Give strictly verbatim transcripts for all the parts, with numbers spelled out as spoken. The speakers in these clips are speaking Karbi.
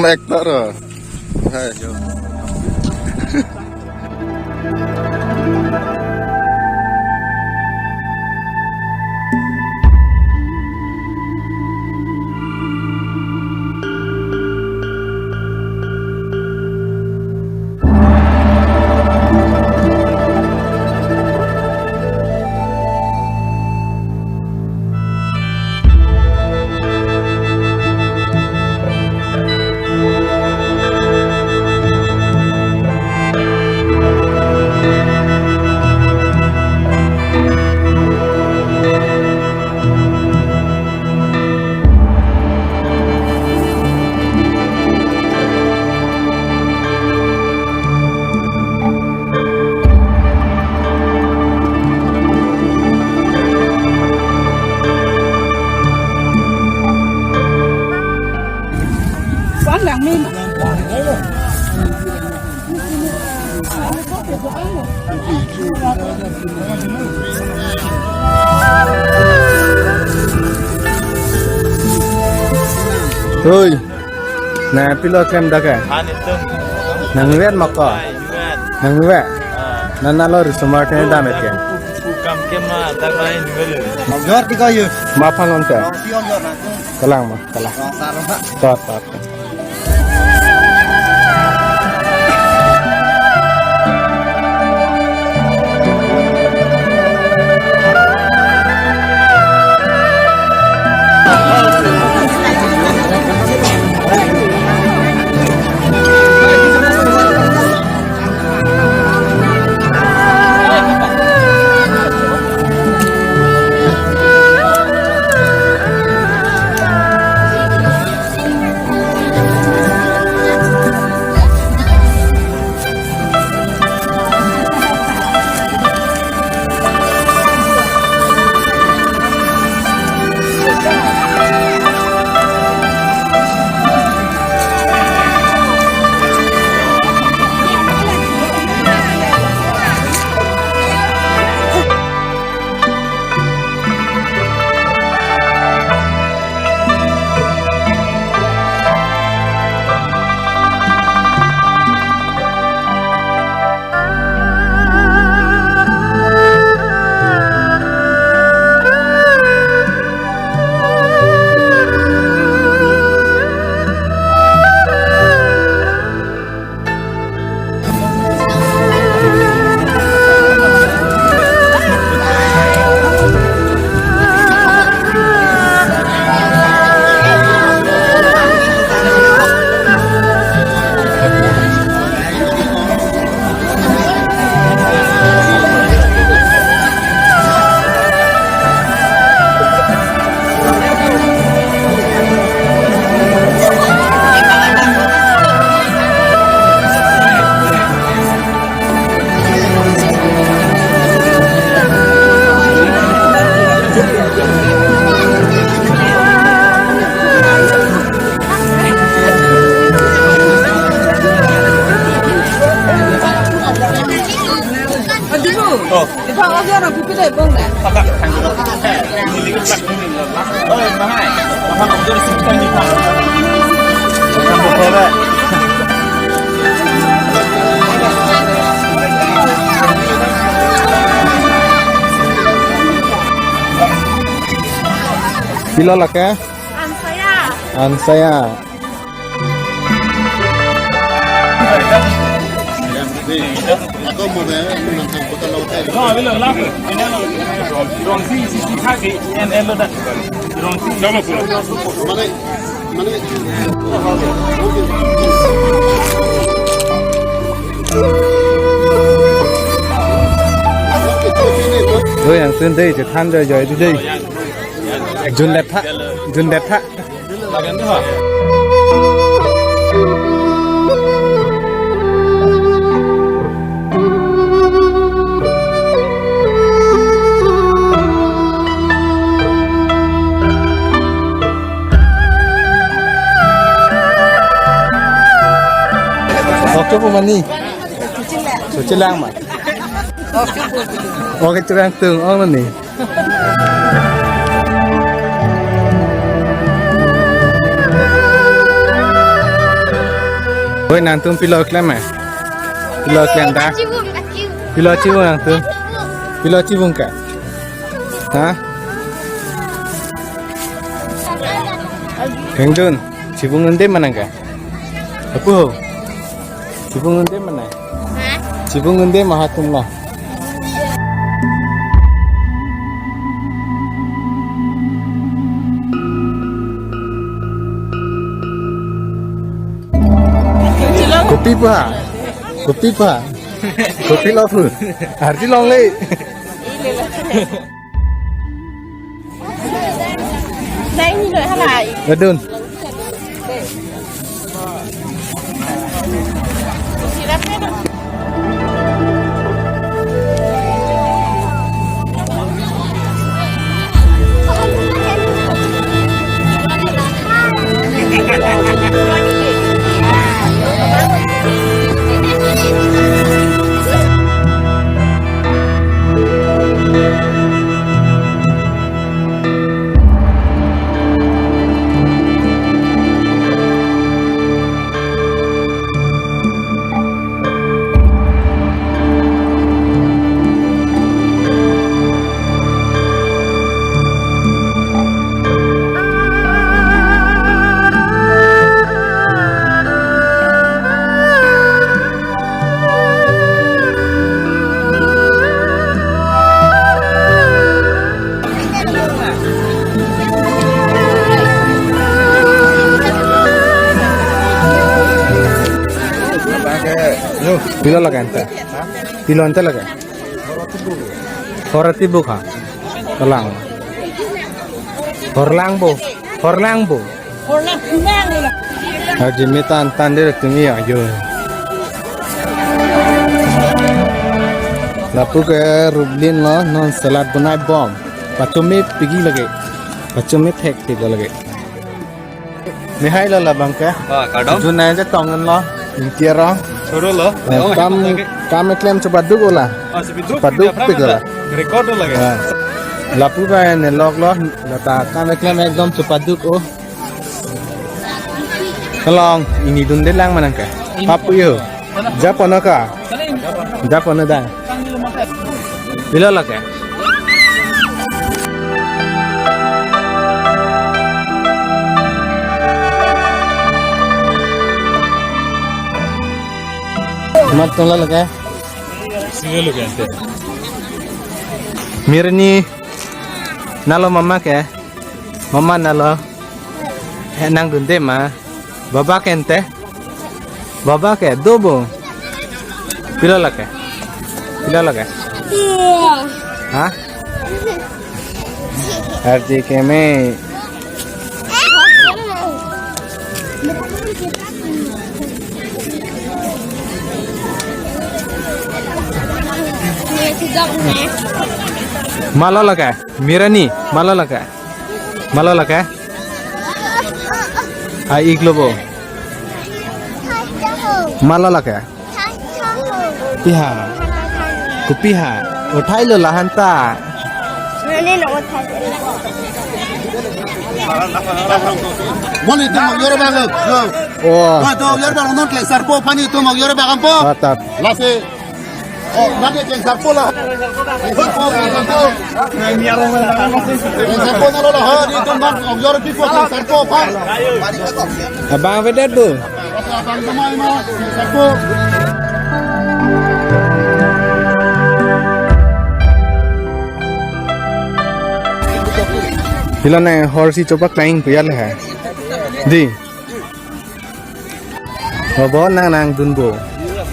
Actor, oh. Hai. Hoi. Na pilo klem dak ke? Anitum. Nangvet mako? Ai, vet. Nangvet? Ah. Nana lo risomar tene damet ke? Pu, pu, pu, kam ke ma, dak lain vet. Jor tiko yu. Ma phan on te? Rong si ong jor na. Kalang ma, kalang. Rong sar ma. Tot, tot. Oh. Pilo lake? Ansaya. Ansaya. Oi, yang sun dei, chethan joijoi dei. Jundet tha, jundet tha. Okto pu mani. Suchilang ma. Oke, terang tung, oh, mani. Oi, nangtum pilo klem eh? Pilo klem ta? Pilo chibung nangtum? Pilo chibung ke? Ha? Kangdun, chibung unde ma nang ke? Apu ho? Chibung unde ma nang? Ha? Chibung unde ma hatum lo? Kopi pa? Kopi pa? Kopi lo pu? Arti longle. Adun. Pilo lake anta? Pilo anta lake? Horati bukha. Kalang. Horlang bo. Horlang bo. Horlang kumang. Aji metan tan diri tumi ayo. Lapu ke Rublin lo non salad bonai bom. Pachomit pigi lake. Pachomit thek thek lake. Mehai lo labang ke. Ah, kardom. Junai je tong lo. Ingtiar lo. Soro lo. Eh, kam, kam eklem chopaduk ola. Ah, chopaduk. Chopaduk pik ola. Record lo lake. Ah. Lapu ba ne lok lo. Lata kam eklem ekdom chopaduk o. Kelong, ini dunde lang ma nang ke? Papu yo. Japono ka? Japono dang. Pilo lake? Mat tong lake? Single lake ante. Mirni nalo mama ke? Mama nalo. Eh, nang dunde ma. Baba ke ante. Baba ke do bo. Pilo lake? Pilo lake? Iya. Ha? Arti keme. Malo lake? Mirni, malo lake? Malo lake? A-ik lo bo. Malo lake? Piha. Kopi ha. Uthai lo lahan ta. Moni tum yore bang lo. Oh. Wah, tum yore bang non klek sarpo pani tum yore bang ampo. Atap. Lasi. Oh, nanti klek sarpo la. Klek sarpo, klek sarpo. Klek sarpo na lo la, ha, di tum bang, oh, yore pipo klek sarpo, bang. Abang avedet do. Abang damai ma, klek sarpo. Pilo nang horsi chopak lain puyar le hai. Di. Bobo nang nang dun bo.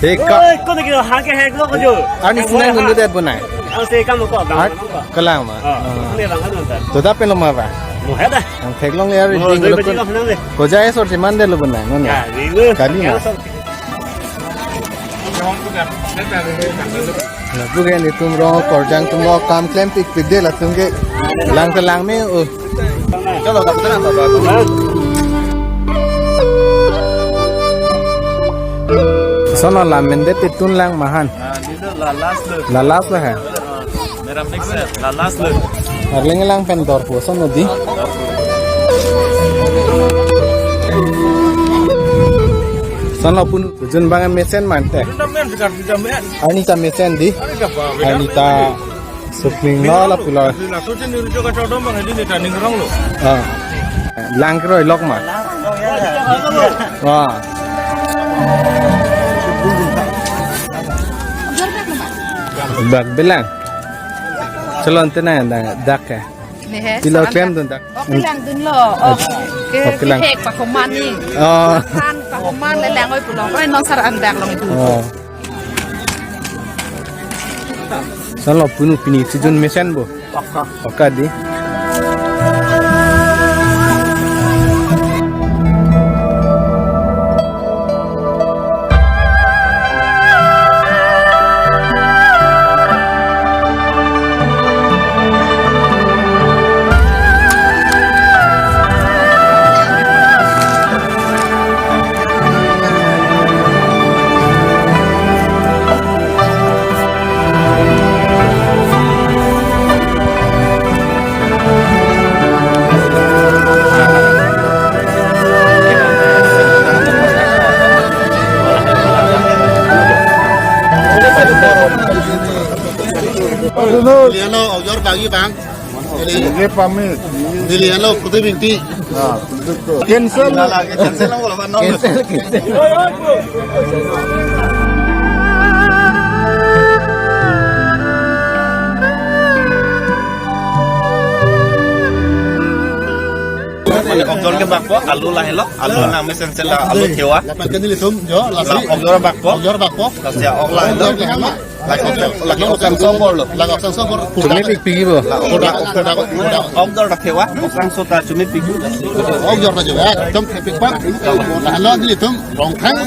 He ka. Oi, ko dekilo, hake hek lo ko jo. Ani sinang dun det bo nai. Ang se kam ko, bang. Hak, ko. Kalang ma. Oh, ah. Ini bang, ano ta? To da pelo ma ba. Mo heda. Ang theklong ya ri. Mo ding doi lo baji kun. Lo nang de. Ko jai sor si mande lo bo nai, no ne? Ya, ini. Kali na. Lapu ke netum rong korjang atum lo kam klem pikpik de latum ke lang ke lang me, oh. Chalo, kapitana, kapitana. Sono la mende pitun lang mahan. Ah, dito, la last lo. La last lo hai. Ah, mera mix hai, la last lo. Arleng lang pen dorpo, sono di. Ah, dorpo. Son lo punu jun bang mesen mante. Arni ta mesen di. Arni ta supling lo la pulo. Ah. Lang kroi lok ma. Ah. Bak belang. Chelon tena dak ke. Nehe, pilo klem dun dak. Ok, kelang dunlo. Ok. Ok, kelang. Hek pakoman ni. Oh. Than pakoman le lang oi pulo. Oi non sar an dak long itu. Oh. Son lo punu pini sijun mesen bo. Oka. Oka di. Neli anlo, ok jor bagi bang. Neli pamit. Neli anlo, Putih Bingti. Cancel. Cancel, cancel. Mane ok jor ke bakpo, alu lahelo, alu nang mesen sela alu kewa. Lapen ke nelitum jo, lasi. La ok jor bakpo. Ok jor bakpo. Lasi ok lahelo. Lasi ok, lasi ok sang sobor lo. Lasi ok sang sobor. Chumi pik pik bo. La ok, la ok, la ok. Ok jor ta kewa, ok sang so ta chumi pik. Ok jor ta jo, ekdom thepik pak. Lahelo nelitum Rongkhang.